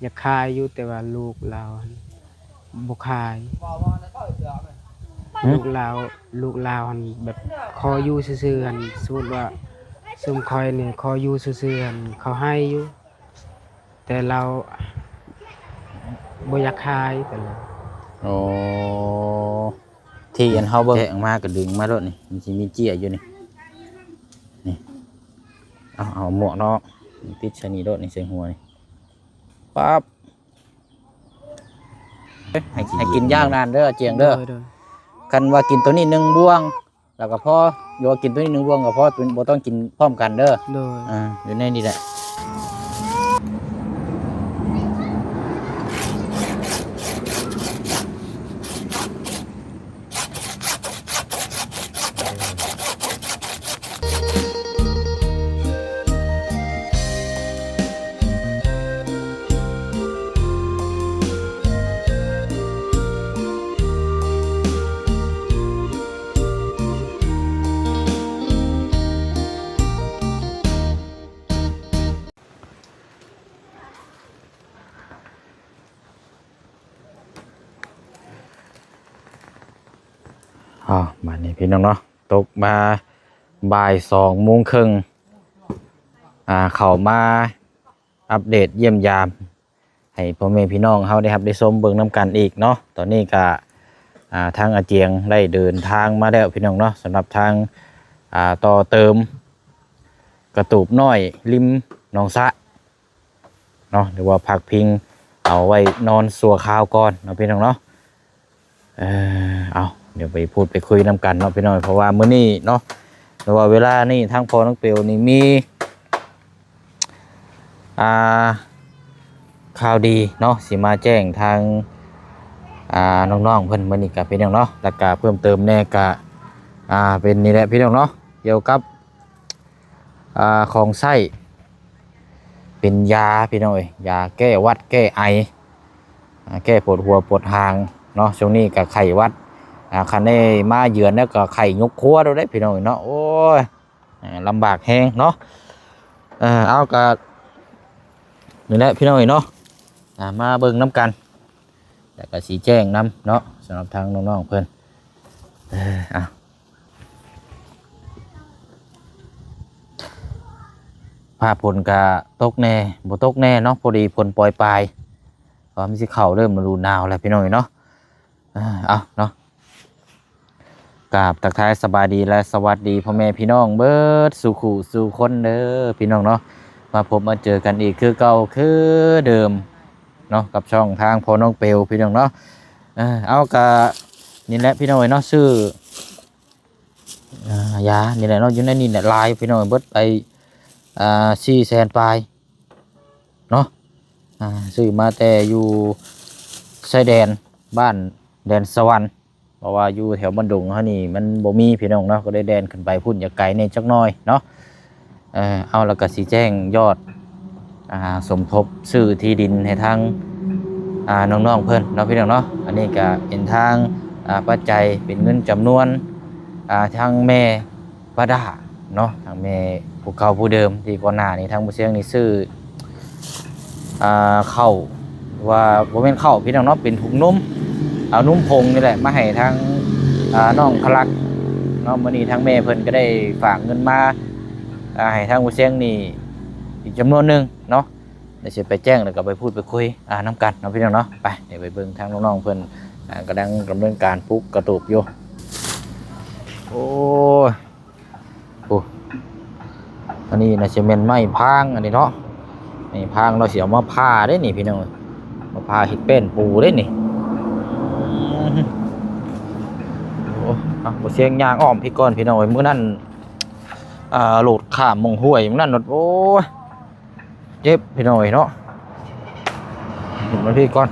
ຢາກຂາຍຢູ່ ແຕ່ວ່າລູກລາວຫັ້ນບໍ່ຂາຍ. ຫືມ? ລູກລາວ ລູກລາວຫັ້ນແບບຂໍຢູ່ຊື່ໆຫັ້ນ ສົມມຸດວ່າຊຸມຂ້ອຍນີ້ຂໍຢູ່ຊື່ໆຫັ້ນ ເຂົາໃຫ້ຢູ່ ແຕ່ລາວບໍ່ຢາກຂາຍ ແຕ່ລາວ. ອໍ ທີ່ອັນເຮົາເບິ່ງແກະອອກມາກໍດຶງມາໂລດນີ້ ມັນຊິມີເຈ້ຍຢູ່ນີ້ ນີ້ ເອົາ ເອົາໝວກເນາະ ຕິດໃສ່ນີ້ໂລດນີ້ ໃສ່ຫົວນີ້ ປັບ. ໃຫ້ ໃຫ້ກິນຢ່າງນັ້ນເດີ ອາຈຽງເດີ. ໂດຍ ໂດຍ. ຄັນວ່າກິນໂຕນີ້ໜຶ່ງບ່ວງ ແລ້ວກໍພໍ ຫຼືວ່າກິນໂຕນີ້ໜຶ່ງບ່ວງກໍພໍ ບໍ່ຕ້ອງກິນພ້ອມກັນເດີ. ໂດຍ. ອ່າ ຢູ່ໃນນີ້ແຫຼະ. ອ້າວ ບາດນີ້ພີ່ນ້ອງເນາະ ຕົກມາບ່າຍສອງໂມງເຄິ່ງ ອ່າ ເຂົ້າມາອັບເດດຢ້ຽມຢາມ ໃຫ້ພໍ່ແມ່ພີ່ນ້ອງເຮົາໄດ້ຮັບໄດ້ຊົມເບິ່ງນຳກັນອີກເນາະ. ຕອນນີ້ກະ ອ່າ ທາງອາຈຽງໄດ້ເດີນທາງມາແລ້ວພີ່ນ້ອງເນາະ ສຳລັບທາງ ອ່າ ຕໍ່ເຕີມກະຕູບນ້ອຍລິມໜອງສະເນາະ ຫຼືວ່າພັກພິງເອົາໄວ້ນອນຊົ່ວຄາວກ່ອນເນາະພີ່ນ້ອງເນາະ. ເອີ ເອົາ ດຽວໄປພູດໄປຄຸຍນຳກັນເນາະພີ່ນ້ອງ ເພາະວ່າມື້ນີ້ເນາະ ຫຼືວ່າເວລານີ້ທາງພໍ່ນ້ອງເປວນີ້ມີ ອ່າ ຂ່າວດີເນາະ ຊິມາແຈ້ງທາງ ອ່າ ນ້ອງໆເພິ່ນມື້ນີ້ກະເປັນຫຍັງເນາະ ແລ້ວກະເພີ່ມເຕີມແດ່ກະ ອ່າ ເປັນນີ້ແຫຼະພີ່ນ້ອງເນາະ ກ່ຽວກັບ ອ່າ ຂອງໃຊ້ ເປັນຢາພີ່ນ້ອງເອີຍ ຢາແກ້ຫວັດແກ້ໄອ ອ່າ ແກ້ປວດຫົວປວດຫາງເນາະ. ຊ່ວງນີ້ກະໄຂ້ຫວັດ ອ່າ ຄັນໄດ້ມາເຢືອນແລ້ວກະໄຂ້ຍົກຄົວໂລດເດ້ພີ່ນ້ອງເອີຍເນາະ. ໂອ້ຍ ອ່າ ລຳບາກແຮງເນາະ. ເອີ ເອົາ ກະນີ້ແຫຼະພີ່ນ້ອງເອີຍເນາະ ອ່າ ມາເບິ່ງນຳກັນ ແລ້ວກະຊິແຈ້ງນຳເນາະ ສຳລັບທາງນ້ອງໆເພິ່ນ. ເອີ ເອົາ ຟ້າຝົນກະຕົກແດ່ ບໍ່ຕົກແດ່ເນາະ ພໍດີຝົນປອຍປາຍ ເພາະວ່າມັນຊິເຂົ້າເລີ່ມລະດູໜາວແລ້ວພີ່ນ້ອງເອີຍເນາະ. ເອີ ເອົາເນາະ ກາບທັກທາຍສະບາຍດີ ແລະ ສະຫວັດດີພໍ່ແມ່ພີ່ນ້ອງເບິດສູ່ຄູ່ສູ່ຄົນເດີພີ່ນ້ອງເນາະ. ມາພົບມາເຈີກັນອີກຄືເກົ່າຄືເດີມເນາະ ກັບຊ່ອງທາງພໍ່ນ້ອງເປວພີ່ນ້ອງເນາະ. ເອີ ເອົາ ກະນີ້ແຫຼະພີ່ນ້ອງເອີຍເນາະ ຊື້ ອ່າ ຢານີ້ແຫຼະເນາະ ຢູ່ໃນນີ້ແຫຼະ ຫຼາຍພີ່ນ້ອງເບິດໄປ ອ່າ ສີ່ແສນປາຍເນາະ. ອ່າ ຊື້ມາແຕ່ຢູ່ຊາຍແດນ ບ້ານແດນສະຫວັນ ເພາະວ່າຢູ່ແຖວບ້ານດົງເຮົານີ້ມັນບໍ່ມີພີ່ນ້ອງເນາະ ກໍໄດ້ແລ່ນຂຶ້ນໄປພຸ້ນ ຢາກໄກແດ່ຈັກໜ້ອຍເນາະ. ເອີ ເອົາ ແລ້ວກໍຊິແຈ້ງຍອດ ອ່າ ສົມທົບຊື້ທີ່ດິນໃຫ້ທາງ ອ່າ ນ້ອງໆເພິ່ນເນາະ ພີ່ນ້ອງເນາະ. ອັນນີ້ກໍເປັນທາງ ອ່າ ປັດໄຈເປັນເງິນຈຳນວນ ອ່າ ທາງແມ່ປາດາເນາະ ທາງແມ່ຜູ້ເກົ່າຜູ້ເດີມ ທີ່ກ່ອນໜ້ານີ້ທາງບໍ່ຊຽງນີ້ຊື້ ອ່າ ເຂົ້າ ວ່າບໍ່ແມ່ນເຂົ້າພີ່ນ້ອງເນາະ ເປັນຖົງນົມ ເອົານົມຜົງນີ້ແຫຼະມາໃຫ້ທາງ ອ່າ ນ້ອງຄະລັກເນາະ. ມື້ນີ້ທາງແມ່ເພິ່ນກໍໄດ້ຝາກເງິນມາ ອ່າ ໃຫ້ທາງບໍ່ຊຽງນີ້ອີກຈຳນວນໜຶ່ງເນາະ. ດຽວຊິໄປແຈ້ງ ແລ້ວກໍໄປພູດໄປຄຸຍ ອ່າ ນຳກັນເນາະ ພີ່ນ້ອງເນາະ. ໄປ ດຽວໄປເບິ່ງທາງນ້ອງໆເພິ່ນ ອ່າ ກຳລັງດຳເນີນການປຸກກະຕູບຢູ່. ໂອ້ຍ ໂອ້ ອັນນີ້ໜ້າຊິແມ່ນໄມ້ພາງ ອັນນີ້ເນາະ ໄມ້ພາງ ລາວຊິເອົາມາຜ່າເດ້ນີ້ພີ່ນ້ອງເອີຍ ມາຜ່າເຮັດແປ້ນປູເດ້ນີ້. ໂອ້ ເອົາ ບໍ່ຊຽງຍ່າງອ້ອມພີ້ກ່ອນພີ່ນ້ອງເອີຍ. ມື້ນັ້ນ ອ່າ ໂດດຂ້າມໝ່ອງຫ້ວຍ ມື້ນັ້ນໂດດ ໂອ້ຍ ເຈັບພີ່ນ້ອງເອີຍເນາະ. ເອົາມາພີ້ກ່ອນ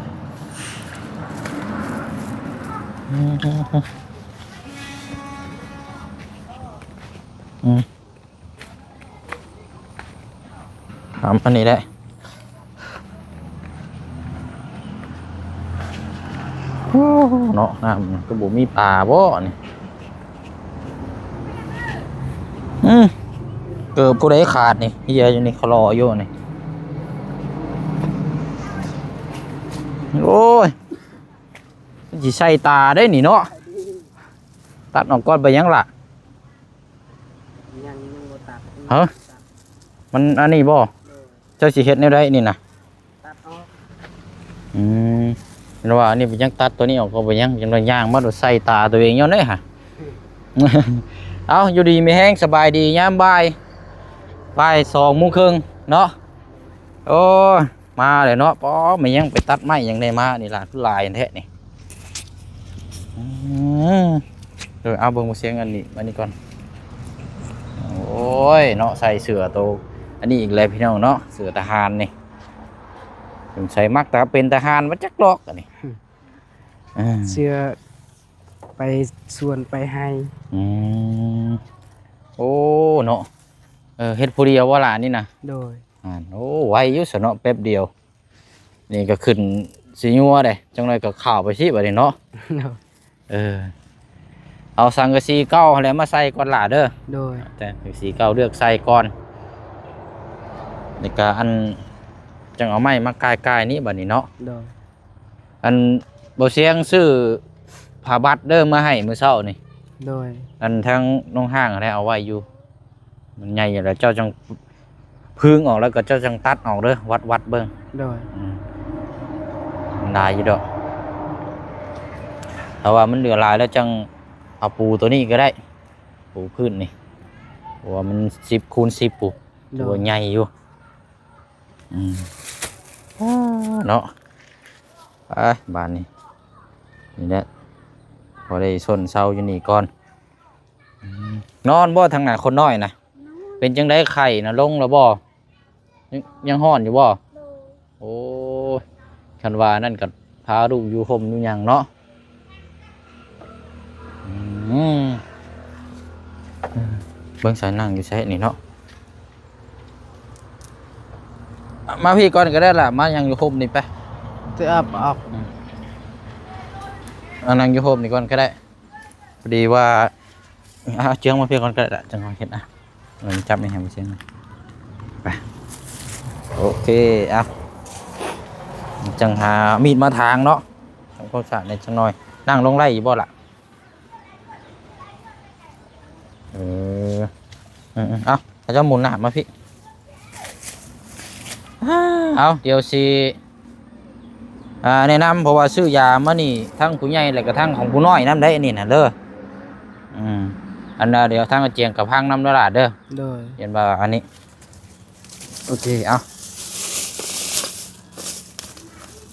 ອືມ ອືມ ເອົາອັນນີ້ແຫຼະ. ໂອ້ ເນາະ ນ້ຳກໍບໍ່ມີປາບໍ່ນີ້. ອືມ ເກີບຜູ້ໃດຂາດນີ້ ເຫຍຢູ່ນີ້ ຄະລໍຢູ່ນີ້. ໂອ້ຍ ມັນຊິໃສ່ຕາໄດ໋ນີ້ເນາະ. ຕັດອອກກ່ອນໄປຫຍັງລະ? ຍັງ ຍັງບໍ່ຕັດ. ຮະ? ມັນອັນນີ້ບໍ່? ໂດຍ. ເຈົ້າຊິເຮັດແນວໃດນີ້ນະ? ຕັດອອກ. ອືມ ເຫັນວ່າອັນນີ້ໄປຍັງຕັດຕົວນີ້ອອກກໍບໍ່ຍັງ ຈັ່ງໄດ້ຍ່າງມາໂດດໃສ່ຕາຕົວເອງຍ້ອນໄດ້ຫະ. ເອົ້າ ຢູ່ດີມີແຮງ ສະບາຍດີຍາມບ່າຍ ບ່າຍສອງໂມງເຄິ່ງເນາະ. ໂອ້ຍ ມາແລ້ວເນາະ. ປໍ ແມ່ນຫຍັງໄປຕັດໄມ້ຫຍັງໄດ້ມານີ້ລະ ຄືຫຼາຍແທ້ນີ້. ອືມ ເອີ ເອົາເບິ່ງສຽງອັນນີ້ ອັນນີ້ກ່ອນ. ໂອ້ຍເນາະ ໃສ່ເສື້ອໂຕອັນນີ້ອີກແລ້ວພີ່ນ້ອງເນາະ ເສື້ອທະຫານນີ້. ສົງໄສມັກແຕ່ເປັນທະຫານມາຈັກດອກອັນນີ້. ເອີ ເສື້ອໄປສວນໄປໄຮ່. ອືມ ໂອ້ ເນາະ. ເອີ ເຮັດຜູ້ດຽວບໍ່ລະນີ້ນະ? ໂດຍ. ອ່າ ໂອ້ ໄວຢູ່ຊະເນາະ ແປັບດຽວນີ້ກໍຂຶ້ນຊິຍົວເດ້. ຈັກໜ່ອຍກໍຂາວໄປຊິບັດນີ້ເນາະ. ໂດຍ. ເອີ ເອົາສັງກະສີເກົ່າຫັ້ນແຫຼະມາໃສ່ກ່ອນຫຼ້າເດີ. ໂດຍ. ແຕ່ສັງກະສີເກົ່າເລືອກໃສ່ກ່ອນ ແລ້ວກະອັນ ຈັ່ງເອົາໄມ້ມາກ່າຍໆນີ້ບັດນີ້ເນາະ. ໂດຍ. ອັນ ບໍ່ສຽງຊື້ຜ້າບັດເດີມາໃຫ້ມື້ເຊົ້ານີ້. ໂດຍ. ອັນທາງນ້ອງຫ້າງຫັ້ນແຫຼະເອົາໄວ້ຢູ່ ມັນໃຫຍ່ຢູ່ແລ້ວ ເຈົ້າຈັ່ງ ພຶ້ງອອກແລ້ວກໍເຈົ້າຈັ່ງຕັດອອກເດີ ວັດໆເບິ່ງ. ໂດຍ. ອືມ ມັນຫຼາຍຢູ່ດອກ ຖ້າວ່າມັນເຫຼືອຫຼາຍແລ້ວຈັ່ງເອົາປູຕົວນີ້ກໍໄດ້ ປູພື້ນນີ້ ເພາະວ່າມັນສິບຄູນສິບພຸ້ນ. ໂດຍ. ຖືວ່າໃຫຍ່ຢູ່. ອືມ ເນາະ. ໄປບາດນີ້ ນີ້ແຫຼະ ພໍໄດ້ຊົນເຊົາຢູ່ນີ້ກ່ອນ. ອືມ ນອນບໍ່ທາງນັ້ນຄົນນ້ອຍນະ? ເປັນຈັ່ງໃດ ໄຂ້ນະລົງແລ້ວບໍ່? ຍັງ ຍັງຮ້ອນຢູ່ບໍ່? ໂອ້ຍ ຄັນວ່ານັ້ນກໍພາລູກຢູ່ຮົ່ມຢູ່ຫຍັງເນາະ. ອືມ ເບິ່ງສາຍນັ່ງຢູ່ໃສນີ້ເນາະ. ມາພີ້ກ່ອນກໍໄດ້ລະ ມານັ່ງຢູ່ຮົ່ມນີ້ໄປ. ເອີ ອອກ ອືມ ມານັ່ງຢູ່ຮົ່ມນີ້ກ່ອນກໍໄດ້. ພໍດີວ່າ ເອົາເຈືອງມາພີ້ກ່ອນກໍໄດ້ລະ ຈັ່ງຄ່ອຍເຮັດ. ອ່ະ ເອົາຈັບນີ້ໃຫ້ມັນເສັນໄປ. ໂອເຄ ເອົາ ຈັ່ງຫາມີດມາຖາງເນາະ ທຳຄວາມສະອາດແດ່ຈັກໜ່ອຍ. ນັ່ງລົງໄດ້ຢູ່ບໍ່ລະ? ເອີ ເອີ ເອົາ ເຂົາເຈົ້າໝູນໜ້າມາພີ້. ເອົາ ດຽວຊິ ອ່າ ແນະນຳ ເພາະວ່າຊື້ຢາມານີ້ ທັງຜູ້ໃຫຍ່ ແລະກະທັງຂອງຜູ້ນ້ອຍນຳໄດ໋ ອັນນີ້ນະເດີ. ອືມ ອັນ ດຽວທາງອາຈຽງກະພັງນຳເດີຫຼ້າເດີ. ໂດຍ. ເຫັນວ່າອັນນີ້ ໂອເຄ ເອົາ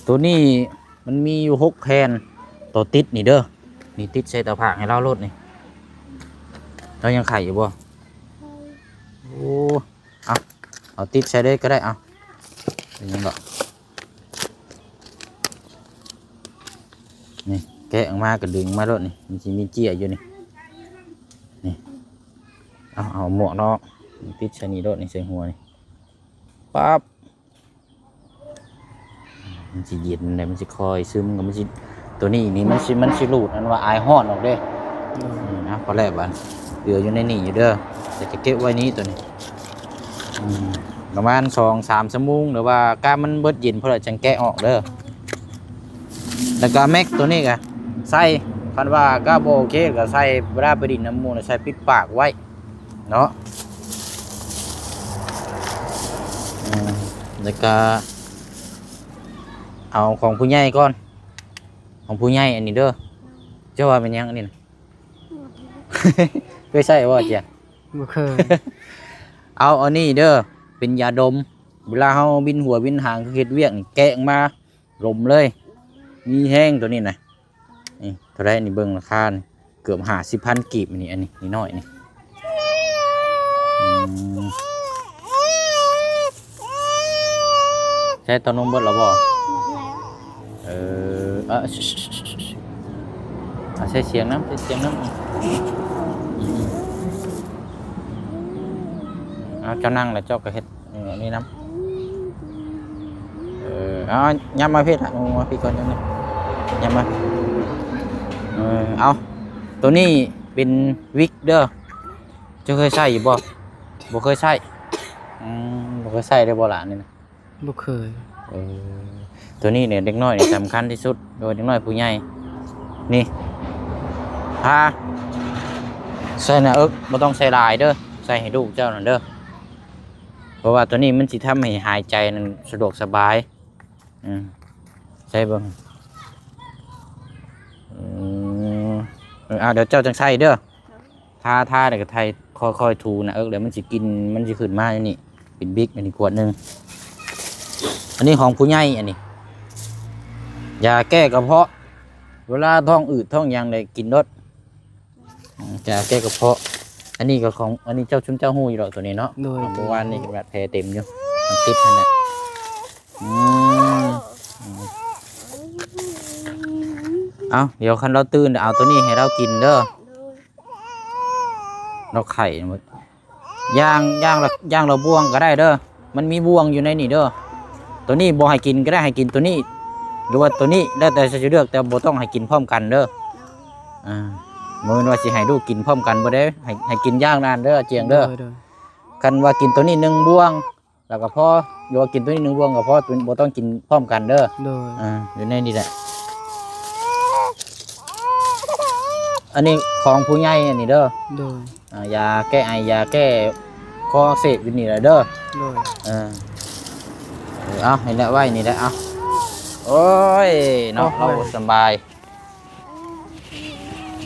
ໂຕນີ້ມັນມີຢູ່ຫົກແຜ່ນ ໂຕຕິດນີ້ເດີ ນີ້ຕິດໃສ່ຕາຜາກໃຫ້ລາວໂລດນີ້. ລາວຍັງໄຂ້ຢູ່ບໍ່? ໂອ້ ເອົາ ເອົາຕິດໃສ່ເລີຍກໍໄດ້ ເອົາ ເປັນຫຍັງດອກ. ນີ້ ແກະອອກມາກໍດຶງມາໂລດນີ້ ມັນຊິມີເຈ້ຍຢູ່ນີ້ ນີ້ ເອົາ ເອົາໝວກເນາະ ຕິດໃສ່ນີ້ໂລດນີ້ ໃສ່ຫົວນີ້ ປັບ. ມັນຊິເຢັນແລ້ວ ມັນຊິຄ່ອຍຊຶມ ກໍມັນຊິ ໂຕນີ້ນີ້ມັນຊິ ມັນຊິດູດອັນວ່າອາຍຮ້ອນອອກເດ້. ອືມ ອືມ ເອົາ ພໍແລ້ວບາດ ເຫຼືອຢູ່ໃນນີ້ຢູ່ເດີ ແຕ່ຈະເກັບໄວ້ນີ້ໂຕນີ້. ອືມ ປະມານສອງສາມຊົ່ວໂມງ ຫຼືວ່າກະມັນເບິດເຢັນພຸ້ນລະ ຈັ່ງແກະອອກເດີ. ແລ້ວກະແມັກໂຕນີ້ກະໃສ່ ຄັນວ່າກະບໍ່ໂອເຄກະໃສ່ ເວລາໄປຫຼິ້ນນຳໝູ່ໃສ່ປິດປາກໄວ້ ເນາະ. ອືມ ແລ້ວກະເອົາຂອງຜູ້ໃຫຍ່ກ່ອນ ຂອງຜູ້ໃຫຍ່ອັນນີ້ເດີ. ເຈົ້າວ່າແມ່ນຫຍັງອັນນີ້ນະ? ເຄີຍໃຊ້ບໍ່ເຈຍ? ບໍ່ເຄີຍ. ເອົາອັນນີ້ເດີ ເປັນຢາດົມ ເວລາເຮົາວິນຫົວວິນຫາງ ເຮັດວຽກນີ້ ແກະອອກມາ ລົມເລີຍ ມີແຮງໂຕນີ້ນະ. ນີ້ເທົ່າໃດນີ້ ເບິ່ງລາຄານີ້ ເກືອບຫ້າສິບພັນກີບນີ້ ອັນນີ້ນ້ອຍໆນີ້. ອືມ ໃຊ້ເຕົ້ານົມເບິດແລ້ວບໍ່? ເອີ ເອີ ເອົາ ໃສ່ສຽງນຳ ໃສ່ສຽງນຳ. ເອົາ ເຈົ້ານັ່ງແລ້ວເຈົ້າກໍເຮັດ ເອີ ອັນນີ້ນຳ ເອີ ເອົາ ຫຍັບມາພີ້ລະ ມາພີ້ກ່ອນ ຫຍັບມາ ຫຍັບມາ ເອີ ເອົາ ໂຕນີ້ເປັນວິກເດີ ເຈົ້າເຄີຍໃຊ້ຢູ່ບໍ່? ບໍ່ເຄີຍໃຊ້. ອືມ ບໍ່ເຄີຍໃຊ້ເລີຍບໍ່ລະອັນນີ້ນະ? ບໍ່ເຄີຍ. ເອີ ຕົວນີ້ນີ້ເດັກນ້ອຍນີ້ສຳຄັນທີ່ສຸດ ໂດຍເດັກນ້ອຍຜູ້ໃຫຍ່. ນີ້ ພາໃສ່ໜ້າເອິກ ບໍ່ຕ້ອງໃສ່ຫຼາຍເດີ້ ໃສ່ໃຫ້ລູກເຈົ້ານັ້ນເດີ້ ເພາະວ່າຕົວນີ້ມັນຊິທຳໃຫ້ຫາຍໃຈນັ້ນສະດວກສະບາຍ. ອືມ ໃສ່ເບິ່ງ ອືມ ເອີ ເອົາ ດຽວເຈົ້າຈັ່ງໃສ່ເດີ້. ທາ ທາແລ້ວກໍໄຖ ຄ່ອຍໆ ຖູໜ້າເອິກ ແລ້ວມັນຊິກິນ ມັນຊິຂຶ້ນມານີ້ ເປັນບິກ ອັນນີ້ຂວດໜຶ່ງ. ອັນນີ້ຂອງຜູ້ໃຫຍ່ ອັນນີ້ ຢາແກ້ກະເພາະ ເວລາທ້ອງອືດທ້ອງຫຍັງໄດ້ກິນໂລດ. ອືມ ຢາແກ້ກະເພາະ. ອັນນີ້ກໍຂອງ ອັນນີ້ເຈົ້າ ຊຸມເຈົ້າຮູ້ຢູ່ດອກ ຕົວນີ້ເນາະ. ໂດຍ ເມື່ອວານນີ້ແບບແຜເຕັມຢູ່ ມັນຕິດຫັ້ນແຫຼະ. ອືມ ອືມ ເອົາ ດຽວຄັນລາວຕື່ນ ເອົາຕົວນີ້ໃຫ້ລາວກິນເດີ້. ໂດຍ ລາວໄຂ້ໝົດ ຢ່າງ ຢ່າງລະ ຢ່າງລະບ່ວງກໍໄດ້ເດີ້ ມັນມີບ່ວງຢູ່ໃນນີ້ເດີ້. ຕົວນີ້ບໍ່ໃຫ້ກິນກໍໄດ້ ໃຫ້ກິນຕົວນີ້ ຫຼືວ່າຕົວນີ້ ແລ້ວແຕ່ເຈົ້າຊິເລືອກ ແຕ່ບໍ່ຕ້ອງໃຫ້ກິນພ້ອມກັນເດີ້. ອ່າ ບໍ່ແມ່ນວ່າຊິໃຫ້ລູກກິນພ້ອມກັນບໍ່ໄດ້ ໃຫ້ ໃຫ້ກິນຢ່າງນັ້ນເດີ້ ອາຈຽງເດີ້. ໂດຍ ໂດຍ ຄັນວ່າກິນຕົວນີ້ໜຶ່ງບ່ວງ ແລ້ວກໍພໍ ຫຼືວ່າກິນຕົວນີ້ໜຶ່ງບ່ວງກໍພໍ ຕົວ ບໍ່ຕ້ອງກິນພ້ອມກັນເດີ້. ໂດຍ ອ່າ ຢູ່ໃນນີ້ແຫຼະ. ອັນນີ້ຂອງຜູ້ໃຫຍ່ອັນນີ້ເດີ້. ໂດຍ ອ່າ ຢາແກ້ໄອ ຢາແກ້ຄໍອັກເສບຢູ່ນີ້ແຫຼະເດີ້. ໂດຍ ເອີ ເອົາ ໃຫ້ລະໄວ້ນີ້ແຫຼະ ເອົາ. ໂອ້ຍເນາະ ເອົາ ເຮົາບໍ່ສະບາຍ.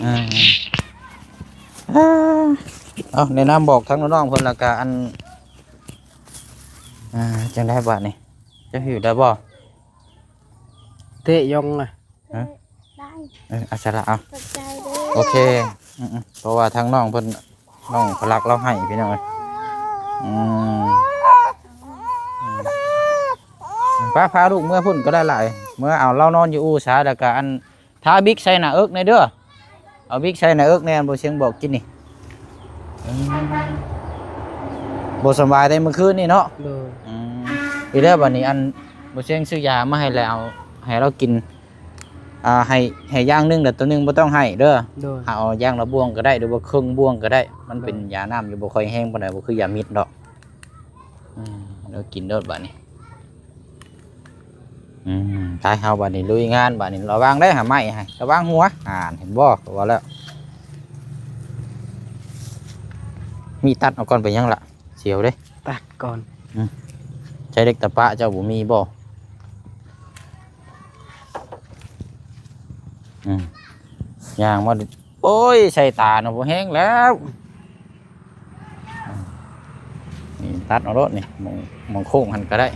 ເອີ ເອົາ ແນະນຳບອກທາງນ້ອງໆເພິ່ນ ແລ້ວກະອັນ ອ່າ ຈັ່ງໃດບາດນີ້ ເຈົ້າຫິວໄດ້ບໍ່? ເຕະຢອງນະ ຮະ? ໄດ້ ເອີ ເອົາຊະລະ ເອົາ ຂອບໃຈເດີ. ໂອເຄ ອືມໆ ເພາະວ່າທາງນ້ອງເພິ່ນ ນ້ອງພະລັກລາວໃຫ້ພີ່ນ້ອງເອີຍ. ອືມ ອືມ ໄປ ພາລູກເມືອພຸ້ນກໍໄດ້ຫຼາຍ ເມືອເອົາລາວນອນຢູ່ອູ່ຊາ ແລ້ວກະອັນ ທາບິກໃສ່ໜ້າເອິກແດ່ເດີ້ ເອົາບິກໃສ່ໜ້າເອິກແດ່ ອັນບໍ່ຊຽງບອກກິນນີ້. ອືມ ບໍ່ສະບາຍແຕ່ມື້ຄືນນີ້ເນາະ. ໂດຍ ອືມ ອີແລ້ວບາດນີ້ ອັນບໍ່ຊຽງຊື້ຢາມາໃຫ້ແລ້ວ ເອົາໃຫ້ລາວກິນ ອ່າ ໃຫ້ ໃຫ້ຢ່າງໜຶ່ງ ແລ້ວຕົວໜຶ່ງບໍ່ຕ້ອງໃຫ້ເດີ້. ໂດຍ ເອົາຢ່າງລະບ່ວງກໍໄດ້ ຫຼືວ່າເຄິ່ງບ່ວງກໍໄດ້ ມັນເປັນ ໂດຍ ຢານ້ຳຢູ່ ບໍ່ຄ່ອຍແຮງປານໃດ ບໍ່ຄືຢາມິດດອກ. ອືມ ແລ້ວກິນໂລດບາດນີ້. ອືມ ໄປ ເຮົາບາດນີ້ລຸຍງານບາດນີ້ ລະວັງເດີ້ ຫາໄມ້ໃຫ້ ລະວັງຫົວ ອ່າ ເຫັນບໍ່ ກໍວ່າແລ້ວ. ມີດຕັດເອົາກ່ອນ ເປັນຫຍັງລະ ສຽວເດ້ ຕັດກ່ອນ. ອືມ ໃຊ້ເຫຼັກຕະປະເຈົ້າບໍ່ມີບໍ່? ອືມ ຍ່າງມາ ໂອ້ຍ ໃສ່ຕານະ ບໍ່ແຮງແລ້ວ. ນີ້ຕັດເອົາໂລດນີ້ ໝ່ອງ ໝ່ອງໂຄ້ງຫັ້ນກໍໄດ້.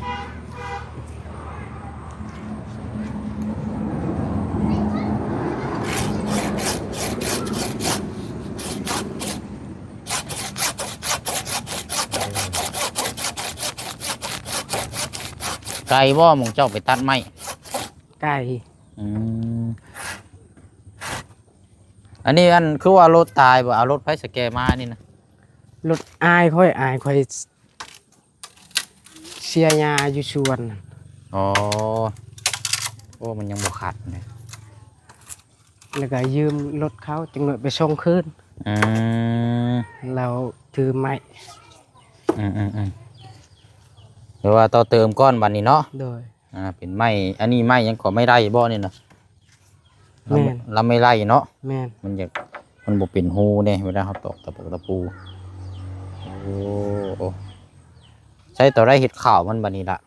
ໄກບໍ່ ໝ່ອງເຈົ້າໄປຕັດໄມ້? ໄກ. ອືມ ອັນນີ້ ອັນ ຄືວ່າລົດຕາຍບໍ່? ເອົາລົດໃຜສະແກມານີ້ນະ? ລົດອ້າຍຂ້ອຍ ອ້າຍຂ້ອຍເສຍຫຍ້າຢູ່ສວນ. ອໍ ໂອ້ ມັນຍັງບໍ່ຂັດເດ ແລ້ວກໍຢືມລົດເຂົາ ຈັກໜ້ອຍໄປສົ່ງຄືນ. ອືມ ແລ້ວຖືໄມ້. ອືມໆໆ ແຕ່ວ່າຕໍ່ເຕີມກ່ອນບັດນີ້ເນາະ. ໂດຍ. ອ່າ ເປັນໄມ້ ອັນນີ້ໄມ້ຫຍັງເກາະ ໄມ້ໄລ່ບໍ່ນີ້ນະ? ແມ່ນ ລຳໄມ້ໄລ່ເນາະ. ແມ່ນ ມັນຢາກ ມັນບໍ່ເປັນຮູເດ້ ເວລາເຮົາຕອກຕະປົກຕະປູ. ໂອ້ ໃຊ້ຕົວໃດເຮັດຂ້າວມັນບັດນີ້ລະ?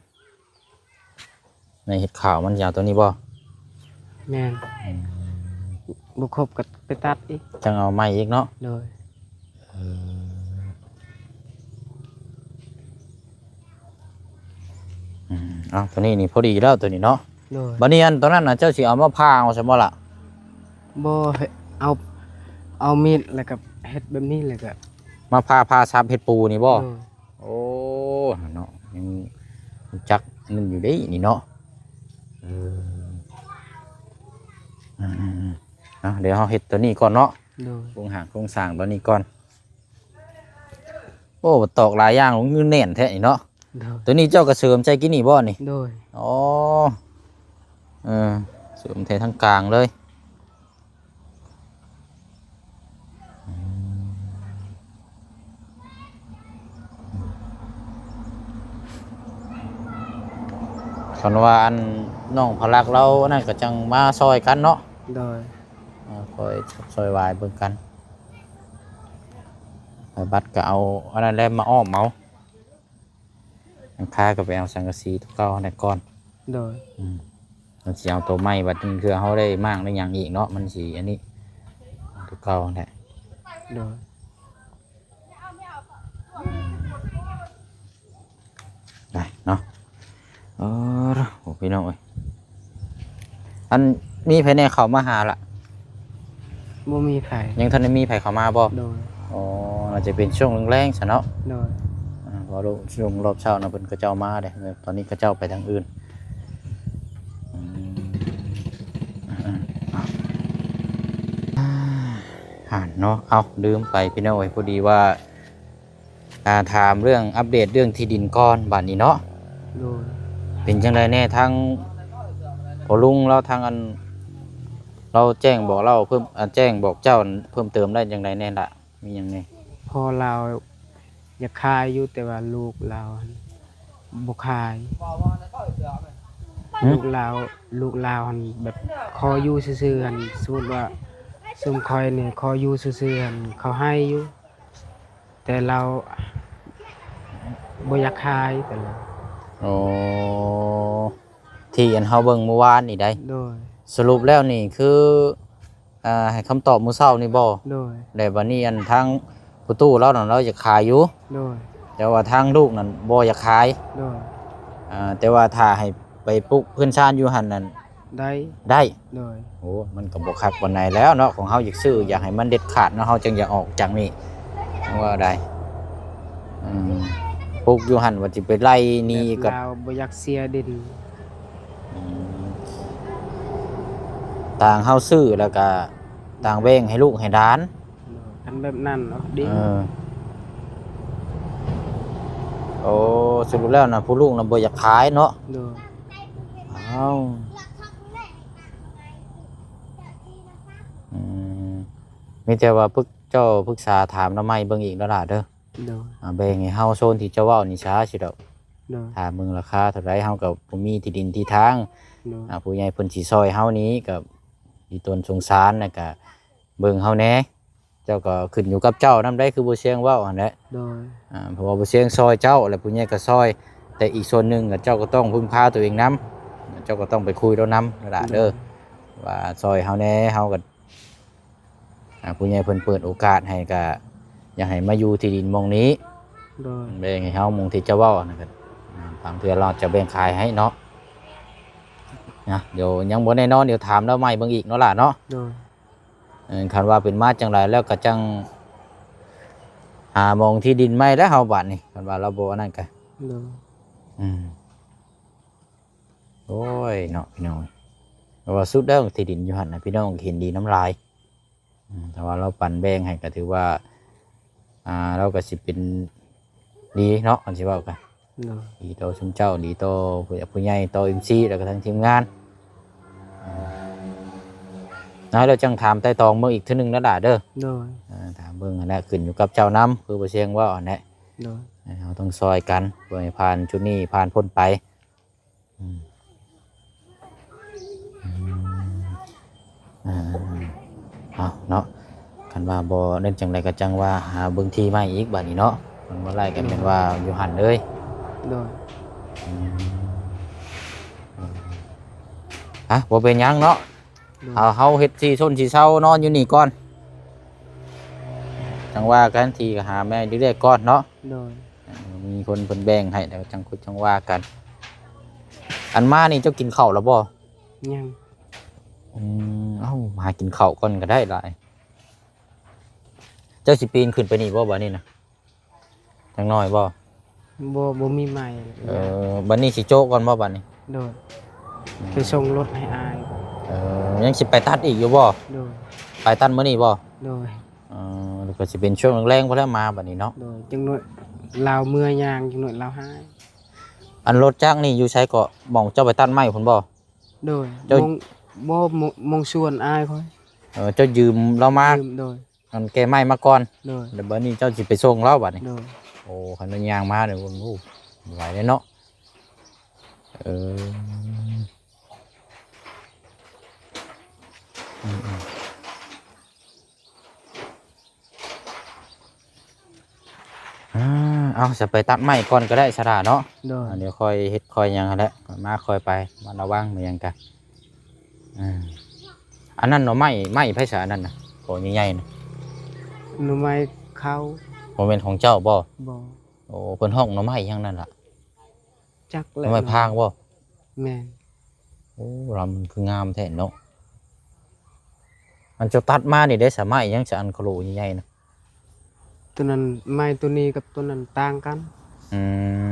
ໃນເຮັດຂ້າວມັນຊິເອົາຕົວນີ້ບໍ່? ແມ່ນ. ອືມ ບໍ່ຄົບກໍໄປຕັດອີກ ຈັ່ງເອົາໃໝ່ອີກເນາະ. ໂດຍ. ເອີ ອືມ ເອົາ ຕົວນີ້ນີ້ພໍດີແລ້ວ ຕົວນີ້ເນາະ. ໂດຍ. ບັດນີ້ອັນຕົວນັ້ນນະ ເຈົ້າຊິເອົາມາຜ່າເອົາຊັ້ນບໍ່ລະ? ບໍ່ ເອົາ ເອົາມີດແລ້ວກໍເຮັດແບບນີ້ ແລ້ວກໍມາຜ່າ ຜ່າສັບເຮັດປູນີ້ບໍ່? ໂດຍ. ໂອ້ ເນາະ ຍັງຮູ້ຈັກນັ້ນຢູ່ເດ້ນີ້ເນາະ. ເອີ ອືມໆໆ ເອົາ ດຽວເຮົາເຮັດຕົວນີ້ກ່ອນເນາະ. ໂດຍ. ໂຄງຮ່າງໂຄງສ້າງຕົວນີ້ກ່ອນ. ໂອ້ ຕອກຫຼາຍຢ່າງ ຄືແໜ້ນແທ້ນີ້ເນາະ. ໂດຍ. ຕົວນີ້ເຈົ້າກໍເສີມໃສ່ກີ້ນີ້ບໍ່ນີ້? ໂດຍ. ອໍ ເອີ ເສີມແທ້ທັງກາງເລີຍ. ອືມ. ຄັນວ່າອັນນ້ອງພະລັກລາວອັນນັ້ນກໍຈັ່ງມາຊ່ອຍກັນເນາະ. ໂດຍ. ເອີ ຄ່ອຍຊ່ອຍວາຍເບິ່ງກັນ. ໄປບັດກໍເອົາອັນນັ້ນແຫຼະມາອ້ອມເອົາ. ຫຼັງຄາກໍໄປເອົາສັງກະສີຕົວເກົ່າຫັ້ນແຫຼະກ່ອນ. ໂດຍ. ອືມ ມັນຊິເອົາຕົວໃໝ່ ບັດເທື່ອເຮົາໄດ້ມ້າງໄດ້ຫຍັງອີກເນາະ ມັນຊິອັນນີ້ ຕົວເກົ່າຫັ້ນແຫຼະ. ໂດຍ. ໄດ້ເນາະ. ເອີ ໂອ້ ພີ່ນ້ອງເອີຍ ອັນ ມີໃຜແດ່ເຂົ້າມາຫາລະ? ບໍ່ມີໃຜ. ຍັງທັນໄດ້ມີໃຜເຂົ້າມາບໍ່? ໂດຍ. ອໍ ອາດຈະເປັນຊ່ວງແລງໆຊະເນາະ. ໂດຍ. ອາ ເພາະວ່າຊ່ວງຮອບເຊົ້ານະ ເພິ່ນເຂົາເຈົ້າມາເດ້ ແຕ່ຕອນນີ້ເຂົາເຈົ້າໄປທາງອື່ນ. ອືມ ອາ ອາ ຫັ້ນເນາະ. ເອົ້າ ລືມໄປ ພີ່ນ້ອງເອີຍ ພໍດີວ່າ ອ່າ ຖາມເລື່ອງອັບເດດເລື່ອງທີ່ດິນກ່ອນບາດນີ້ເນາະ. ໂດຍ. ເປັນຈັ່ງໃດແດ່ ທາງພໍ່ລຸງລາວ ທາງອັນ ລາວແຈ້ງບອກເລົ່າເພີ່ມ ອ່າ ແຈ້ງບອກເຈົ້າເພີ່ມເຕີມໄດ້ຈັ່ງໃດແດ່ລະ? ມີຫຍັງແດ່? ພໍ່ລາວຢາກຂາຍຢູ່ ແຕ່ວ່າລູກລາວຫັ້ນບໍ່ຂາຍ. ຫືມ? ລູກລາວ ລູກລາວຫັ້ນແບບຂໍຢູ່ຊື່ໆຫັ້ນ ສົມມຸດວ່າຊຸມຂ້ອຍນີ້ຂໍຢູ່ຊື່ໆຫັ້ນ ເຂົາໃຫ້ຢູ່. ແຕ່ລາວບໍ່ຢາກຂາຍ ແຕ່ລາວ. ອໍ ທີ່ອັນເຮົາເບິ່ງມື້ວານນີ້ໃດ໋. ໂດຍ. ສະຫຼຸບແລ້ວນີ້ຄື ອ່າ ໃຫ້ຄຳຕອບມື້ເຊົ້ານີ້ບໍ່? ໂດຍ. ແລ້ວບັດນີ້ອັນທາງພໍ່ຕູ້ລາວນັ້ນລາວຢາກຂາຍຢູ່. ໂດຍ. ແຕ່ວ່າທາງລູກນັ້ນບໍ່ຢາກຂາຍ. ໂດຍ. ອ່າ ແຕ່ວ່າຖ້າໃຫ້ໄປປຸກເຮືອນຊານຢູ່ຫັ້ນນັ້ນ ໄດ້ ໄດ້. ໂດຍ. ໂອ້ ມັນກໍບໍ່ຄັກປານໃດແລ້ວເນາະ ຂອງເຮົາຢາກຊື້ ຢາກໃຫ້ມັນເດັດຂາດເນາະ ເຮົາຈຶ່ງຢາກອອກຈາກນີ້ ຈັ່ງວ່າໄດ້. ອືມ ປຸກຢູ່ຫັ້ນວ່າຊິໄປໄລ່ໜີ້ ແບບ ກໍລາວບໍ່ຢາກເສຍດິນ. ອືມ ຕ່າງເຮົາຊື້ແລ້ວກໍຕ່າງແບ່ງໃຫ້ລູກໃຫ້ຫຼານ. ໂດຍ. ຄັນແບບນັ້ນເນາະ ດີ. ເອີ ໂອ້ ສະຫຼຸບແລ້ວນະ ຜູ້ລູກນະບໍ່ຢາກຂາຍເນາະ. ໂດຍ. ອ້າວ ອືມ ມີແຕ່ວ່າປຶກ ເຈົ້າປຶກສາຖາມລາວໃໝ່ເບິ່ງອີກເດີຫຼ້າເດີ. ໂດຍ. ອ່າ ແບ່ງໃຫ້ເຮົາໂຊນທີ່ເຈົ້າເວົ້ານີ້ຊະ ຊິດອກ. ໂດຍ. ຖ້າເບິ່ງລາຄາເທົ່າໃດ ເຮົາກໍບໍ່ມີທີ່ດິນທີ່ທາງ. ໂດຍ. ອ່າ ຜູ້ໃຫຍ່ເພິ່ນຊິຊ່ອຍເຮົານີ້ກໍອີຕົນສົງສານ ແລ້ວກໍເບິ່ງເຮົາແດ່. ເຈົ້າກໍຂຶ້ນຢູ່ກັບເຈົ້ານຳໄດ໋ ຄືບໍ່ຊຽງເວົ້າຫັ້ນແຫຼະ. ໂດຍ. ອ່າ ເພາະວ່າບໍ່ຊຽງຊ່ອຍເຈົ້າ ແລະ ຜູ້ໃຫຍ່ກໍຊ່ອຍ ແຕ່ອີກສ່ວນໜຶ່ງກໍເຈົ້າກໍຕ້ອງເພິ່ງພາຕົວເອງນຳ ເຈົ້າກໍຕ້ອງໄປຄຸຍລາວນຳລະເດີ. ໂດຍ. ວ່າຊ່ອຍເຮົາແດ່ ເຮົາກໍ ອ່າ ຜູ້ໃຫຍ່ເພິ່ນເປີດໂອກາດໃຫ້ ກໍຢາກໃຫ້ມາຢູ່ທີ່ດິນໝ່ອງນີ້. ໂດຍ. ແບ່ງໃຫ້ເຮົາໝ່ອງທີ່ເຈົ້າເວົ້ານັ້ນກໍ ອ່າ ບາງເທື່ອລາວຈະແບ່ງຂາຍໃຫ້ເນາະ. ນະ ດຽວຍັງບໍ່ແນ່ນອນ ດຽວຖາມລາວໃໝ່ເບິ່ງອີກເນາະຫຼ້າເນາະ. ໂດຍ. ເອີ ຄັນວ່າເປັນມາຈັ່ງໃດແລ້ວກໍຈັ່ງຫາໝ່ອງທີ່ດິນໃໝ່ແລ້ວເຮົາບາດນີ້ ຄັນວ່າລາວບໍ່ອັນນັ້ນກະ. ໂດຍ. ອືມ ໂອ້ຍເນາະ ພີ່ນ້ອງ ເພາະວ່າສຸດແລ້ວທີ່ດິນຢູ່ຫັ້ນນະ ພີ່ນ້ອງເຫັນດີນຳຫຼາຍ. ອືມ ຖ້າວ່າລາວປັນແບ່ງໃຫ້ກໍຖືວ່າ ອ່າ ລາວກໍຊິເປັນດີເນາະ ຄັນຊິເວົ້າກະ. ໂດຍ. ດີຕໍ່ຊຸມເຈົ້າ ດີຕໍ່ຜູ້ ຜູ້ໃຫຍ່ ຕໍ່ເອັມຊີ ແລ້ວກໍທັງທີມງານ. ອືມ ນະ ແລ້ວຈັ່ງຖາມໄຕ່ຕອງເບິ່ງອີກເທື່ອໜຶ່ງນະຫຼ້າເດີ. ໂດຍ. ເອີ ຖາມເບິ່ງຫັ້ນແຫຼະ ຂຶ້ນຢູ່ກັບເຈົ້ານຳ ຄືບໍ່ຊຽງເວົ້າຫັ້ນແຫຼະ. ໂດຍ. ເຮົາຕ້ອງຊ່ອຍກັນ ເພື່ອໃຫ້ຜ່ານຈຸດນີ້ຜ່ານພົ້ນໄປ. ອືມ ອືມ ອ່າ ເອົາເນາະ ຄັນວ່າບໍ່ນັ້ນຈັ່ງໃດກໍຈັ່ງວ່າຫາເບິ່ງທີ່ໃໝ່ອີກບາດນີ້ເນາະ ຄັນບໍ່ໄດ້ກໍແມ່ນວ່າຢູ່ຫັ້ນເລີຍ. ໂດຍ. ອືມ ອາ ບໍ່ເປັນຫຍັງເນາະ. ໂດຍ. ເອົາ ເຮົາເຮັດທີ່ຊົນທີ່ເຊົານອນຢູ່ນີ້ກ່ອນ ຈັ່ງວ່າກັນ ທີ່ກໍຫາແມ່ເລື້ອຍໆກ່ອນເນາະ. ໂດຍ. ເອີ ມີຄົນເພິ່ນແບ່ງໃຫ້ແລ້ວ ຈັ່ງຄຸຍຈັ່ງວ່າກັນ. ອັນມານີ້ເຈົ້າກິນເຂົ້າແລ້ວບໍ່? ຍັງ. ອືມ ເອົ້າ ຫາກິນເຂົ້າກ່ອນກໍໄດ້ຫຼາຍ. ເຈົ້າຊິປີນຂຶ້ນໄປນີ້ບໍ່ບາດນີ້ນະ? ຈັກໜ້ອຍບໍ່? ບໍ່ ບໍ່ມີໄມ້. ເອີ ບາດນີ້ຊິໂຈະກ່ອນບໍ່ບາດນີ້? ໂດຍ. ອືມ ໄປສົ່ງລົດໃຫ້ອ້າຍ. ເອີ ຍັງຊິໄປຕັດອີກຢູ່ບໍ່? ໂດຍ. ໄປຕັດມື້ນີ້ບໍ່? ໂດຍ. ເອີ ແລ້ວກໍຊິເປັນຊ່ວງແລງໆພຸ້ນແຫຼະມາບາດນີ້ເນາະ. ໂດຍ. ຈັກໜ້ອຍລາວເມືອຍ່າງ ຈັກໜ້ອຍລາວຫາ. ອັນລົດຈັກນີ້ຢູ່ໃສເກາະ? ໝ່ອງເຈົ້າໄປຕັດໄມ້ພຸ້ນບໍ່? ໂດຍ. ເຈົ້າ ມອງ ບໍ່ ມອງ ມອງສວນອ້າຍຂ້ອຍ. ເອີ ເຈົ້າຢືມລາວມາ. ຢືມ. ໂດຍ. ອັນແກ່ໄມ້ມາກ່ອນ. ໂດຍ. ແລ້ວບາດນີ້ເຈົ້າຊິໄປສົ່ງລາວບາດນີ້. ໂດຍ. ໂອ້ ຄັນວ່າຍ່າງມານີ້ ໂອ້ ບໍ່ໄຫວເດ້ເນາະ. ເອີ ອືມໆ ອ່າ ເອົາ ສະ ໄປຕັດໄມ້ກ່ອນກໍໄດ້ສະຫຼະເນາະ. ໂດຍ ດຽວຄ່ອຍເຮັດຄ່ອຍຫຍັງຫັ້ນແຫຼະ ຄ່ອຍມາຄ່ອຍໄປ ມາລະວັງແມ່ນຫຍັງກະ ອ່າ ອັນນັ້ນໜໍ່ໄມ້ ໄມ້ໃຜສະ ອັນນັ້ນນະ ກໍໃຫຍ່ໆນະ? ໜໍ່ໄມ້ເຂົາ. ບໍ່ແມ່ນຂອງເຈົ້າບໍ່? ບໍ່. ໂອ້ ເພິ່ນຮ້ອງໜໍ່ໄມ້ຫຍັງນັ້ນລະ? ຈັກແຫຼະ. ໜໍ່ໄມ້ພາງບໍ່? ແມ່ນ. ໂອ້ ລຳມັນຄືງາມແທ້ເນາະ. ອັນເຈົ້າຕັດມານີ້ໄດ້ສະ ໄມ້ຫຍັງສະ ອັນໂຄໂລໃຫຍ່ໆນະ? ຕົວນັ້ນ ໄມ້ຕົວນີ້ກັບຕົວນັ້ນຕ່າງກັນ. ອື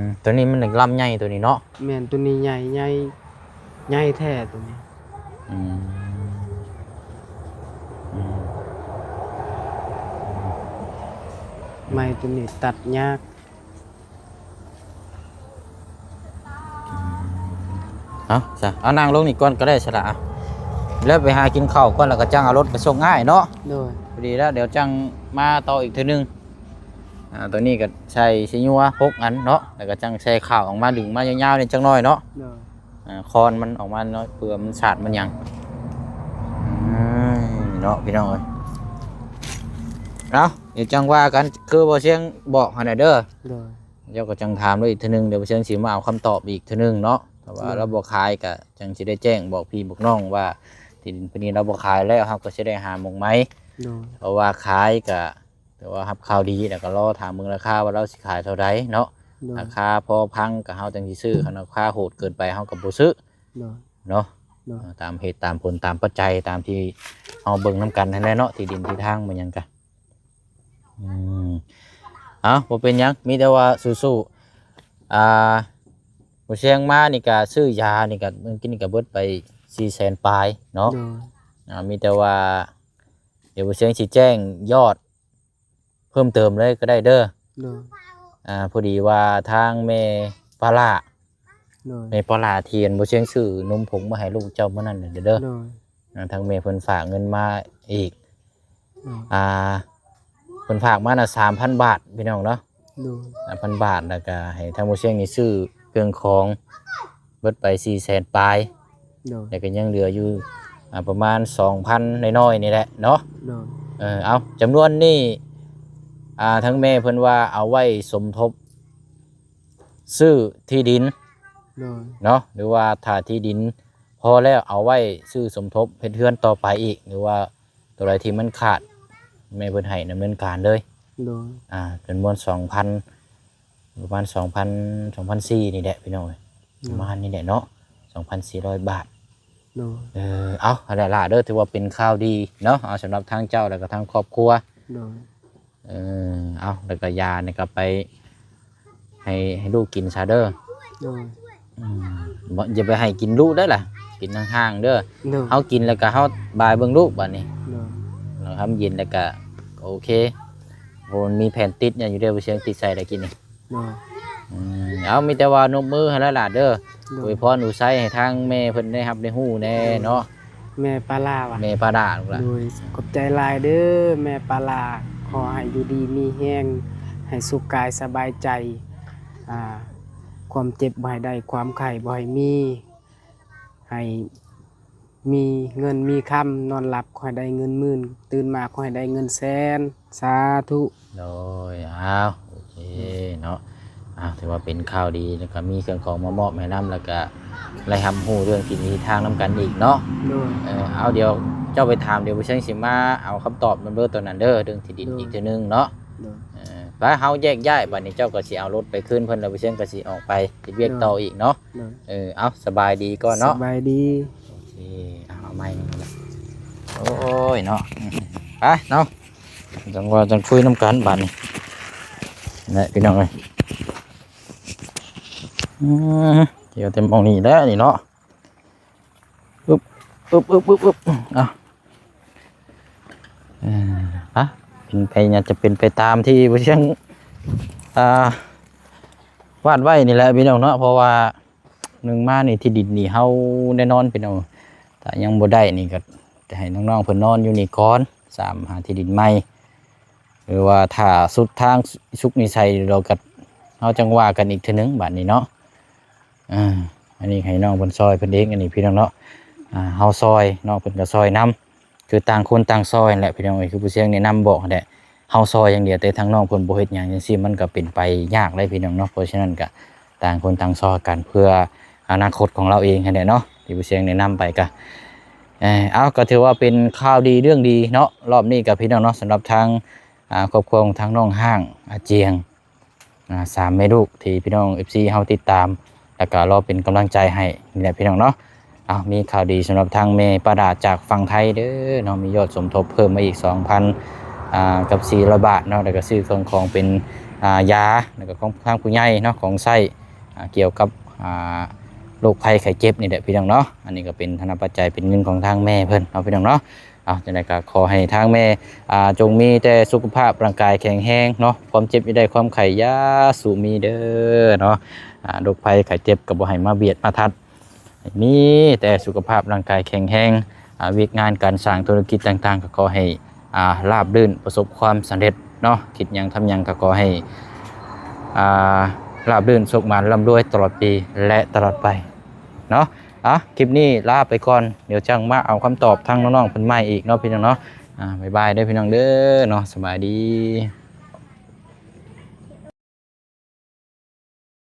ມ ຕົວນີ້ມັນລຳໃຫຍ່ຕົວນີ້ເນາະ. ແມ່ນ ຕົວນີ້ໃຫຍ່ ໃຫຍ່ ໃຫຍ່ແທ້ຕົວນີ້. ອືມ ອືມ ໄມ້ຕົວນີ້ຕັດຍາກ. ເອົາຊະ ເອົານັ່ງລົງນີ້ກ່ອນກໍໄດ້ຊະລະ ແລ້ວໄປຫາກິນເຂົ້າກ່ອນ ແລ້ວກໍຈັ່ງເອົາລົດໄປສົ່ງອ້າຍເນາະ. ໂດຍ ພໍດີແລ້ວ ດຽວຈັ່ງມາຕໍ່ອີກເທື່ອໜຶ່ງ. ອ່າ ຕົວນີ້ກໍໃສ່ຊິຍົວຫົກອັນເນາະ ແລ້ວກໍຈັ່ງໃສ່ຂ້າວອອກມາດຶງມາຍາວໆນີ້ຈັກໜ້ອຍເນາະ. ໂດຍ ອ່າ ຄອນມັນອອກມາໜ້ອຍ ເພື່ອມັນສາດມັນຫຍັງ. ອືມ ເນາະ ພີ່ນ້ອງເອີຍ ເອົາ ດຽວຈັ່ງວ່າກັນ ຄືບໍ່ຊຽງບອກຫັ້ນນະເດີ. ໂດຍ ດຽວກໍຈັ່ງຖາມລາວອີກເທື່ອໜຶ່ງ ດຽວບໍ່ຊຽງຊິມາເອົາຄຳຕອບອີກເທື່ອໜຶ່ງເນາະ. ຖ້າວ່າ ໂດຍ ລາວບໍ່ຂາຍ ກໍຈັ່ງຊິໄດ້ແຈ້ງບອກພີ່ບອກນ້ອງວ່າ ທີ່ດິນແຜ່ນນີ້ລາວບໍ່ຂາຍແລ້ວ ເຮົາກໍຊິໄດ້ຫາໝ່ອງໃໝ່. ໂດຍ ເພາະວ່າຂາຍກໍຖືວ່າຮັບຂ່າວດີ ແລ້ວກໍລໍຖ້າເບິ່ງລາຄາວ່າລາວຊິຂາຍເທົ່າໃດເນາະ. ໂດຍ ລາຄາພໍຟັງກໍເຮົາຈັ່ງຊິຊື້ ຄັນລາຄາໂຫດເກີນໄປເຮົາກໍບໍ່ຊື້. ໂດຍ ເນາະ. ໂດຍ ເອີ ຕາມເຫດຕາມຜົນ ຕາມປັດໄຈ ຕາມທີ່ເຮົາເບິ່ງນຳກັນຫັ້ນແຫຼະເນາະ ທີ່ດິນທີ່ທາງແມ່ນຫຍັງກະ ອືມ ເອົາ ບໍ່ເປັນຫຍັງ ມີແຕ່ວ່າສູ້ໆ. ອ່າ ບໍ່ຊຽງມານີ້ກະຊື້ຢານີ້ກະ ມື້ກີ້ນີ້ກະເບິດໄປສີ່ແສນປາຍເນາະ. ໂດຍ ອ່າ ມີແຕ່ວ່າ ດຽວບໍ່ຊຽງຊິແຈ້ງຍອດເພີ່ມເຕີມເລີຍກໍໄດ້ເດີ. ໂດຍ ອ່າ ພໍດີວ່າທາງແມ່ປາຫຼ້າ ໂດຍ ແມ່ປາຫຼ້າທີ່ອັນບໍ່ຊຽງຊື້ນົມຜົງມາໃຫ້ລູກເຈົ້າມື້ນັ້ນນະເດີ. ໂດຍ ອ່າ ທາງແມ່ເພິ່ນຝາກເງິນມາອີກ. ໂດຍ ອ່າ ເພິ່ນຝາກມານະສາມພັນບາດ ພີ່ນ້ອງເນາະ. ໂດຍ ສາມພັນບາດ ແລ້ວກະໃຫ້ທາງໝູ່ຊຽງນີ້ຊື້ເຄື່ອງຂອງເບິດໄປສີ່ແສນປາຍ. ໂດຍ ແລ້ວກະຍັງເຫຼືອຢູ່ ອ່າ ປະມານສອງພັນນ້ອຍໆນີ້ແຫຼະເນາະ. ໂດຍ ເອີ ເອົາ ຈຳນວນນີ້ ອ່າ ທາງແມ່ເພິ່ນວ່າເອົາໄວ້ສົມທົບຊື້ທີ່ດິນ. ໂດຍ ເນາະ ຫຼືວ່າຖ້າທີ່ດິນພໍແລ້ວ ເອົາໄວ້ຊື້ສົມທົບເຮັດເຮືອນຕໍ່ໄປອີກ ຫຼືວ່າ ຕົວໃດທີ່ມັນຂາດ ແມ່ເພິ່ນໃຫ້ດຳເນີນການເລີຍ. ໂດຍ ອ່າ ຈຳນວນສອງພັນ ປະມານສອງພັນ ສອງພັນສີ່ນີ້ແຫຼະ ພີ່ນ້ອງເອີຍ. ໂດຍ ປະມານນີ້ແຫຼະເນາະ ສອງພັນສີ່ຮ້ອຍບາດ. ໂດຍ ເອີ ເອົາ ຫັ້ນແຫຼະຫຼ້າເດີ ຖືວ່າເປັນຂ່າວດີເນາະ ເອົາ ສຳລັບທາງເຈົ້າ ແລ້ວກໍທາງຄອບຄົວ. ໂດຍ ເອີ ເອົາ ແລ້ວກໍຢານີ້ກໍໄປໃຫ້ ໃຫ້ລູກກິນຊະເດີ. ໂດຍ ອືມ ບໍ່ ຢ່າໄປໃຫ້ກິນດຸໄດ້ລະ ກິນຫ່າງໆເດີ. ໂດຍ ເຮົາກິນແລ້ວກໍເຮົາບາຍເບິ່ງລູກບາດນີ້. ໂດຍ ແລ້ວທຳເຢັນແລ້ວກໍໂອເຄ. ໂອ້ ມັນມີແຜ່ນຕິດຫຍັງຢູ່ເດ້ ບໍ່ຊຽງຕິດໃສ່ໄດ້ກິນນີ້. ໂດຍ ອືມ ເອົາ ມີແຕ່ວ່ານົບມືຫັ້ນແຫຼະຫຼ້າເດີ. ໂດຍ ອວຍພອນອວຍໄຊໃຫ້ທາງແມ່ເພິ່ນໄດ້ຮັບໄດ້ຮູ້ແດ່ເນາະ. ໂດຍ ແມ່ປາຫຼ້າຫວາ? ແມ່ປາຫຼ້າ ລູກຫຼານ. ໂດຍ ຂອບໃຈຫຼາຍເດີແມ່ປາຫຼ້າ. ຂໍໃຫ້ຢູ່ດີມີແຮງ ໃຫ້ສຸກກາຍສະບາຍໃຈ. ອ່າ ຄວາມເຈັບບໍ່ໃຫ້ໄດ້ ຄວາມໄຂ້ບໍ່ໃຫ້ມີ ໃຫ້ມີເງິນມີຄຳ ນອນຫຼັບຂໍໃຫ້ໄດ້ເງິນໝື່ນ ຕື່ນມາຂໍໃຫ້ໄດ້ເງິນແສນ. ສາທຸ. ໂດຍ ອ້າວ ໂອເຄເນາະ. ອ້າວ ຖືວ່າເປັນຂ່າວດີ ແລ້ວກໍມີເຄື່ອງຂອງມາມອບໃຫ້ນຳ ແລ້ວກໍໄດ້ຮັບຮູ້ເລື່ອງທີ່ດີທາງນຳກັນອີກເນາະ. ໂດຍ ເອີ ເອົາ ດຽວເຈົ້າໄປຖາມ ດຽວຜູ້ຊ່ຽງຊິມາເອົາຄຳຕອບນຳເດີ ຕອນນັ້ນເດີ ເລື່ອງທີ່ດິນ ໂດຍ ອີກເທື່ອໜຶ່ງເນາະ. ໂດຍ ເອີ ໄປ ເຮົາແຍກຍ້າຍ ບັດນີ້ເຈົ້າກໍຊິເອົາລົດໄປຄືນເພິ່ນ ແລ້ວຜູ້ຊ່ຽງກໍຊິອອກໄປເຮັດວຽກ ໂດຍ ຕໍ່ອີກເນາະ. ໂດຍ ເອີ ເອົາ ສະບາຍດີກ່ອນເນາະ. ສະບາຍດີ. ໂອເຄ ເອົາ ເອົາໃໝ່ນັ້ນແຫຼະ. ໂອ້ຍເນາະ ໄປເນາະ ຈັ່ງວ່າຈັ່ງຄຸຍນຳກັນບາດນີ້ ແຫຼະ ພີ່ນ້ອງເອີຍ. ອືມ ດຽວແຕ່ໝ່ອງນີ້ແຫຼະນີ້ເນາະ. ອຶບ ອຶບ ອຶບ ອຶບ ອຶບ ເອົາ ເອີ ໄປ ເປັນໄປ ອາດຈະເປັນໄປຕາມທີ່ຜູ້ຊ່ຽງ ອ່າ ວາດໄວ້ນີ້ແຫຼະ ພີ່ນ້ອງເນາະ. ເພາະວ່າ ໜຶ່ງມານີ້ທີ່ດິນນີ້ເຮົາແນ່ນອນພີ່ນ້ອງ ຖ້າຍັງບໍ່ໄດ້ນີ້ກໍຈະໃຫ້ນ້ອງໆເພິ່ນນອນຢູ່ນີ້ກ່ອນ ສາມ ຫາທີ່ດິນໃໝ່ ຫຼືວ່າຖ້າສຸດທາງສຸກນິໄສແລ້ວກໍເຮົາຈັ່ງວ່າກັນອີກເທື່ອໜຶ່ງບາດນີ້ເນາະ. ເອີ ອັນນີ້ໃຫ້ນ້ອງເພິ່ນຊ່ອຍເພິ່ນເອງ ອັນນີ້ພີ່ນ້ອງເນາະ. ອ່າ ເຮົາຊ່ອຍ ນ້ອງເພິ່ນກໍຊ່ອຍນຳ ຄືຕ່າງຄົນຕ່າງຊ່ອຍຫັ້ນແຫຼະ ພີ່ນ້ອງເອີຍ. ຄືຜູ້ຊຽງແນະນຳບອກຫັ້ນແຫຼະ ເຮົາຊ່ອຍຢ່າງດຽວ ແຕ່ທາງນ້ອງເພິ່ນບໍ່ເຮັດຫຍັງຈັ່ງຊີ້ ມັນກໍເປັນໄປຍາກເລີຍ ພີ່ນ້ອງເນາະ. ເພາະສະນັ້ນກໍຕ່າງຄົນຕ່າງຊ່ອຍກັນ ເພື່ອອະນາຄົດຂອງລາວເອງຫັ້ນແຫຼະເນາະ ທີ່ຜູ້ຊຽງແນະນຳໄປ. ກໍ ເອີ ເອົາ ກໍຖືວ່າເປັນຂ່າວດີເລື່ອງດີເນາະ ລອບນີ້ກໍ ພີ່ນ້ອງເນາະ. ສຳລັບທາງ ອ່າ ຄອບຄົວຂອງທາງນ້ອງຮ້າງ ອາຈຽງ ອ່າ ສາມແມ່ລູກ ທີ່ພີ່ນ້ອງເອັຟຊີເຮົາຕິດຕາມ ແລ້ວກໍລໍເປັນກຳລັງໃຈໃຫ້ນີ້ແຫຼະ ພີ່ນ້ອງເນາະ. ເອົາ ມີຂ່າວດີສຳລັບທາງແມ່ປ້າດາຈາກຝັ່ງໄທເດີເນາະ ມີຍອດສົມທົບເພີ່ມມາອີກສອງພັນ ອ່າ ກັບສີ່ຮ້ອຍບາດເນາະ. ແລ້ວກໍຊື້ເຄື່ອງຂອງເປັນ ອ່າ ຢາ ແລ້ວກໍຂອງທາງຜູ້ໃຫຍ່ເນາະ ຂອງໃຊ້ ອ່າ ກ່ຽວກັບ ອ່າ ໂລກໄພໄຂ້ເຈັບນີ້ແຫຼະ ພີ່ນ້ອງເນາະ. ອັນນີ້ກໍເປັນທະນະປັດໄຈ ເປັນເງິນຂອງທາງແມ່ເພິ່ນເນາະ ພີ່ນ້ອງເນາະ. ເອົາ ຈັ່ງໃດກໍຂໍໃຫ້ທາງແມ່ ອ່າ ຈົ່ງມີແຕ່ສຸຂະພາບຮ່າງກາຍແຂງແຮງເນາະ ຄວາມເຈັບຢ່າໄດ້ ຄວາມໄຂ້ຢ່າສູ່ມີເດີເນາະ. ອ່າ ໂລກໄພໄຂ້ເຈັບກໍບໍ່ໃຫ້ມາບຽດມາທັດ ໃຫ້ມີແຕ່ສຸຂະພາບຮ່າງກາຍແຂງແຮງ. ອ່າ ວຽກງານການສ້າງທຸລະກິດຕ່າງໆ ກໍຂໍໃຫ້ ອ່າ ລາບລື່ນ ປະສົບຄວາມສຳເລັດເນາະ. ຄິດຫຍັງທຳຫຍັງກໍຂໍໃຫ້ ອ່າ ລາບລື່ນ ໂຊກໝານ ລ່ຳລວຍຕະຫຼອດປີ ແລະ ຕະຫຼອດໄປເນາະ. ອ່ະ ຄລິບນີ້ລາໄປກ່ອນ ດຽວຈັ່ງມາເອົາຄຳຕອບທາງນ້ອງໆເພິ່ນໃໝ່ອີກເນາະ ພີ່ນ້ອງເນາະ. ອ່າ ບາຍບາຍເດີ ພີ່ນ້ອງເດີເນາະ ສະບາຍດີ.